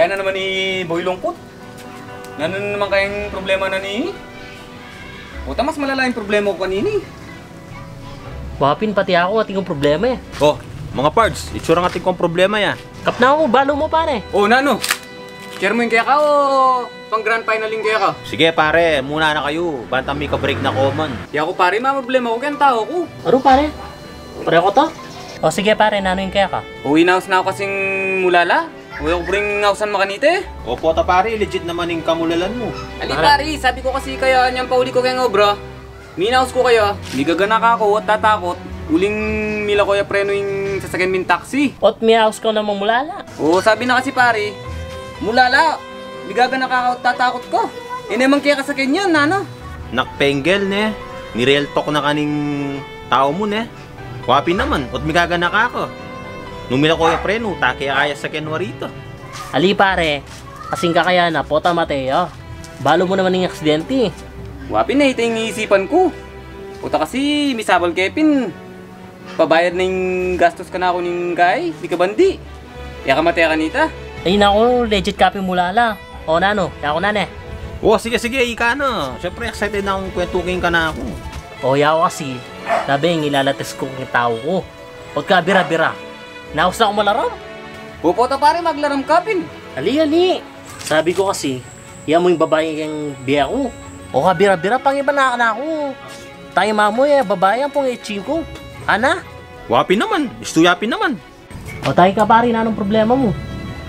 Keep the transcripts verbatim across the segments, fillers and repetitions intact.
Kaya na naman ni Boy Lungkot. Nanu na naman kayang problema na ni? Puta, mas malala ing problema ku kanini. Wa pin, pati aku atin kung problema e. O, mga pards, itsura ng atin kung problema ya. Kapna ku, balu mu, pare. O, nanu? Share mu ing keka o pang grand final ing keka? Sige, pare, muna na kayu. Banta mikabreak na koman. Yaku, pare, mamroblema ku keng tau ku. Aru, pare? Pare ku to? O sige, pare, nanu ing keka? O, inaus na ku kasing mulala. Uy, aku pring ausan makanita e. Opo ta, pare, legit naman ing kamulalan mu. Ali, pare, sabi ku kasi kaya nyang pauli ku keng obra, minaus ku kaya, migaganaka ku at tatakut uling mila ku ya prenu ing sasakyan ming taxi. Ot miaus ka namang mulala? O, sabi na kasi, pare, mulala, migaganaka ku at tatakut ku. E naman kaya kasakyan yan, nanu? Nakpenggel, ne? Ni-real talk na ka ning tau mu, ne? Wa pin naman, ot migaganaka ku. Nung mila ku ya prenu, take ya kaya sakyan wa rita. Ali, pare, kasing kakaya na, pota mate ya. Balu mu naman ing aksidente. Wa pin, e ita ing isipan ku. Pota kasi, misabal ke pin, pabayad na ing gastus kanaku ning kay, di ka bandi. Ya ka mate kanita. Ay naku, legit ka pin mulala. O nanu, yaku na ne. O, sige, sige, ika na. Siyempre, excited na kung kwentu king kanaku. O, yaku kasi, labi ing ilalatis ku king tau ku. Ot kabira-bira, naus na kung malaram. Opo ta, pare, maglaram ka pin. Ali, ali. Sabi ku kasi, ya mu ing babai keng bie ku. O kabira-bira, pangiba na kanaku. Taima mu e, babai ampong etsin ku. Ana? Wa pin naman, istu ya pin naman. O, taika, pare, nanung problema mu?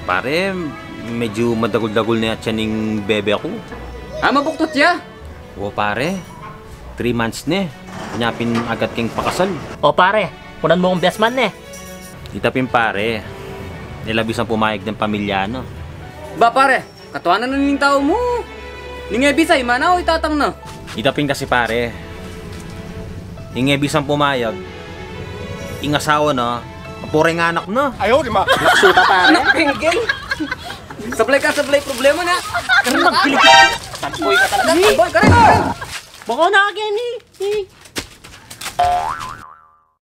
Pare, medyu madagul-dagul ne atyan ing bebe ku. A, mabuktot ya? O, pare, three months ne. Inya pin agat keng pakasal. O, pare, kunan mu kung best man ne. Ita pin, pare, e la bisang pumayag deng pamilya na. Ba, pare, katuanan na ning tau mu. Ning e bisa, ima na o itatang na? Ita pin kasi, pare, ing e bisang pumayag, ing asawa na, apure ing anak na. Ayaw, di ma. Naksuta, pare. Anak penggel. Sablay ka, sablay problema na. Karen, magpilit. Tagboy ka talaga. Tagboy ka rin. Baka na again e.